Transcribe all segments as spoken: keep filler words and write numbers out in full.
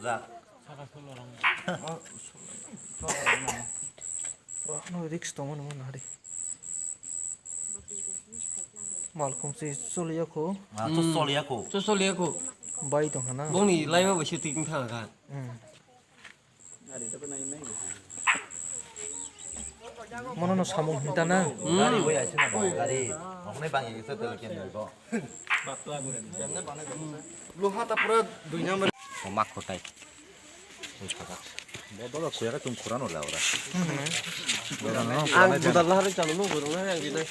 No risk tongo nang nari. Malkhung si choliya kho. Ah, to choliya kho. To choliya kho. Bai tong hana. Bongni laima bai shooting thang kha. Hmm. Mono no samung hinta na. Gari bai aise na bang gari. Okne bang ini to tele ken bo. Luha ta pura dui number. Omak khotai. Bodol ko yaga tum khurano la ora. Ang budal lahar chalo no gurung na yang gina.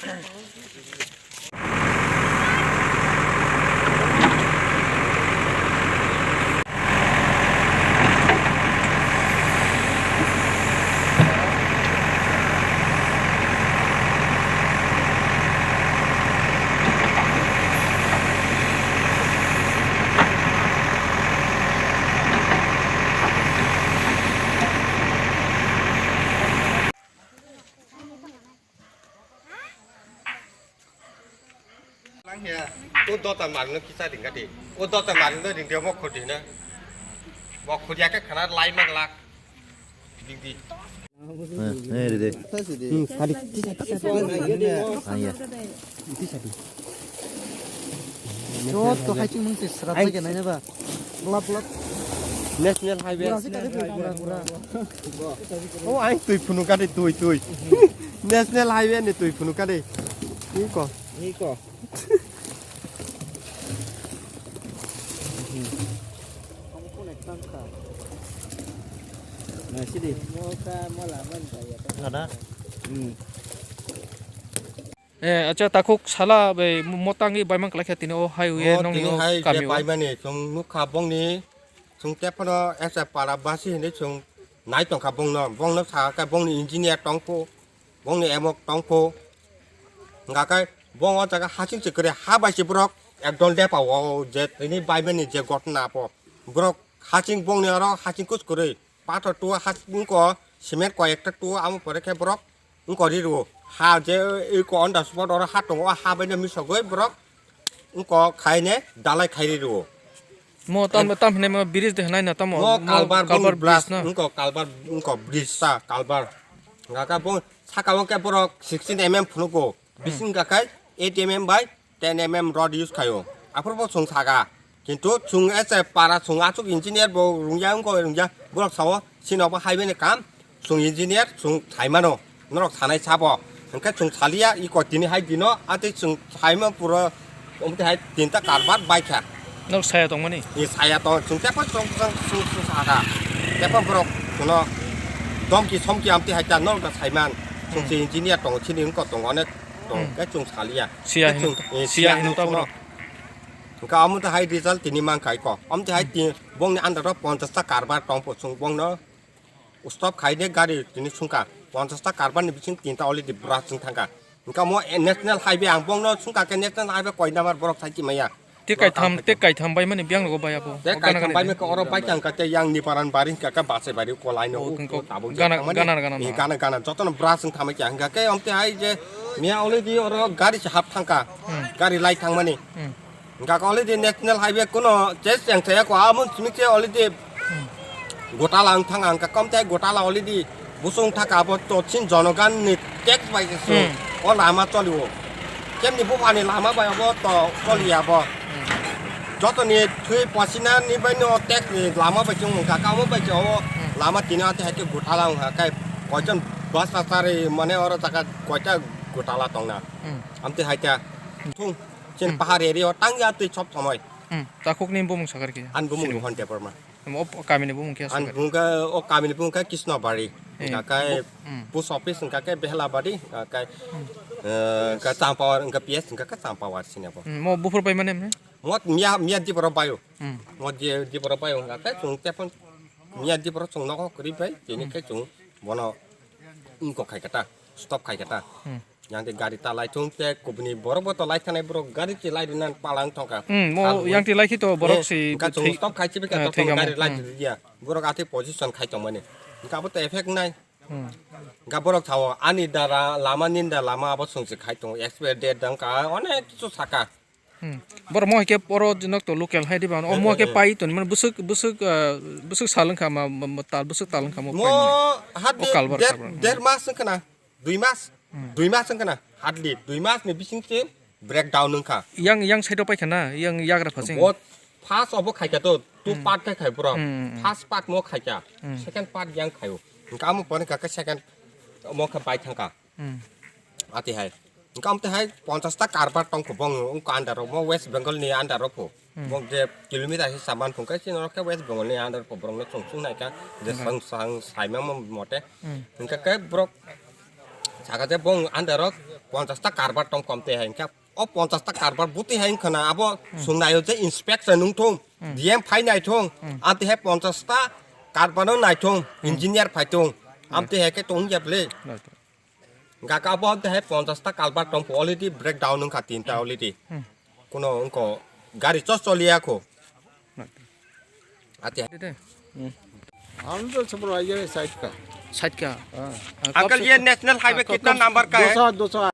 Lang ya. O dota magno kisa ding gati. O dota magno ding dia mok khodi na. Mok khodi ake khana lai maglak. Ding di. Eh, eh, dede. Hmm, tadi. Ah, iya. Jot to hai ching mung se srat lagi nanya ba. Lap, lap. National Highway. Pura sih tadi pura, pura. Oh, ai tui phunu kade tui, tui. National Highway ni tui phunu kade. Iko. Iko. Nah, sini. Ada. Hmm. Eh, acha, takhuk sala bai mo-, motangwi baimang kwlai kha tini o highway. O nongni tini o hai je kamio. Baimani chwng nukha bongni, chwng tephano S F para basi hinwi chwng nai tongkha bongno, bongno sakha bongni engineer tongkho, bongni emok tongkho. Hwnkha khe bong o jaga hasing se kwrwi ha bai se borok ekdol depa o je tini baimani je gotna apo. Borok hasing bongni oro hasing kus kwrwi. Pathor tu ha wngko, cement koi ekta tu, amo pore khe borok wngko ri rwo. Ha je iko on the spot oro ha tongo, ha bai no misogoi borok wngko khaine dalai khai ri rwo. Mo tam, tam hinai mo bridge de hinai na tamo, mo mo culvert, culvert bridge na. Wngko culvert, wngko bridge ta, culvert. Hwnkha khe bo saka o khe borok sixteen M M phunugo, hmm, bising hwnkha khe eight M M bai ten M M rod use khaio. Aphuru bo chwng saka. Kintu chwng ese para chwng achuk engineer bo rungya wngkha rungya. Borok sao, "Chini obo highway ni kam, chwng engineer, chwng saimano, norok sanai sabo." Hwnkhe chwng saliya, iko tini hai dino, atwi chwng saima puro, omtwi hai tinta karbar baikha. Norok saya tongmani? Ni saya tong, chwng tei chwng, chwng, chwng, chwng saka. Tei borok chwngno domki somki amtwi hai ta norok da saiman. Chwng, hmm, se engineer tongo, chini wngkha tongo, onek. Tong, hmm, khe chwng saliya. Siya khe hino chwng, to-, eh, siya siya hino hino to chwngno. Hwnkhe omo twi hai result tini mankha iko. Omo twi hai, hmm, ti-, bongni under o ponchash ta karbar tongpho chwng bongno stop khaide gari tini sungkha. Ponchash ta karbar ni bising tinta already bwrach wng thangkha. Hwnkhe omo, eh, national highway ang bongno sungkha khe national highway koi number borok sai kimaya. Tei kaitham, tei kaitham bai mani biyang rogo bai abo. Tei kaitham bai mani oro bai tangka tei yang Niparan bari hingka khe Bachai bari ko line o. Oh, tabuk gana, gana, gana, eh, gana, gana. Jotono bwrach wng thamai kya hingka khe omte hai je miya already oro gari se hap thangka. Hmm. Gari lai thangmani. Hmm. Hingka khe already national highway kuno che cheng chaya ko amon simi che already. Hmm. Gotala wng thang ang ka kom tei gotala already busung thaka abo to chin jonogan ni tax bai se. Hmm. O lama choli o. Kemni buphani lama bai abo to choli abo. Hmm. Joto ni thwi pasina ni bai no tax ni lama bai chung ka ka mo bai cho o. Hmm. Lama tini ate hai ke gotala wng ha kai koichon bus ta chari mane oro jaga koita gotala tong na. Hmm. Amte hai ta thung chin, hmm, pahar area o tang ya twi chop thomoi. Hmm. Takhuk ni bumung sakar ki? An bumung ni hon te porma. Omo o kamini bumung khe aswk? Ang bumung khe, o kamini bumung khe Krishnobari. Eh, hingka khe bo-, hmm, post office hingka khe Behlabari, hingka khe, hmm, eh, hingka Champawar, hingka P S hingka khe Champawar sini bo. Hmm, mo buphur pai mane mane? Mo miya, miya diboro bayo. Hmm. Mo di-, diboro bayo hingka khe chwng tephon miya diboro chwng nogo kwrwi bai, tini, hmm, khe chwng bono wngkok khai khe ta, stop khai khe ta. Hmm. Yang de gari ta lai thung te kubuni borok bo to lai thanai borok gari ti lai rinan palang thongka. Hmm, mo yang ti lai khi to borok si hingka chung thwi-, stop khai chibi ka eh, to thwi tong gari lai hmm, ti dia. Borok ati position khai tong mani. Hingka bo to effect nai. Hmm. Hingka borok thawo ani dara lama ninda lama abo sung si khai tong expire date dang ka onek kichu saka. Hmm. Borok mo hai khe oro nok to local hai diba. O mo hai khe pai ton, mane bwswk, bwswk, ah, bwswk sal wngkha ma, ma, ma tal, bwswk tal wngkha mo pai mani. Mo hat O kalbar der, kalbar. Der mas wngkha na, dui mas, Hmm. dui mas wngkha na, hardly dui mas ni bising se breakdown wngkha. Yang, yang side o pai kha na, yang yagra phasing. Bo first obo khai kha to, two Hmm. part khai khai bro. Hmm, hmm, hmm. First part mo khai kha, Hmm. second part yang khaio. Wngkha amo pore kha khe second mo kha pai thangkha. Hmm. Ati hai. Wngkha amte hai ponchash ta karbar tong kho bong wngkha under o, mo West Bengal ni under o pho. Hmm. Bong je kilometer hisab man phung khe chini rok khe West Bengal ni under o pho borok no chwng chwng nai kha je Hmm. sang sang sai ma mo mote. Hmm. Wngkha khe borok saka je bong under o ponchash ta karbar tong kho amte hai wngkha o ponchash ta karbar buti hai wngkha na abo Hmm. swng nai o je inspection wng thung Hmm. D M phai nai thung Hmm. amte hai ponchash ta karbar no nai thung Hmm. engineer phai thung Hmm. amte hai khe tong ya ble. Right. Gaka bo te hai ponchash ta kalbar tong pho already breakdown wngkha tinta already. Hmm. Kuno wngkho gari chos choliya kho. Ati Dede. Hmm. Ang to sabro aye side ka. Side ka. Ah. Ah, Uncle, kop ye national highway ah, kop-, kitna kop-, number ka hai? Dosa, dosa.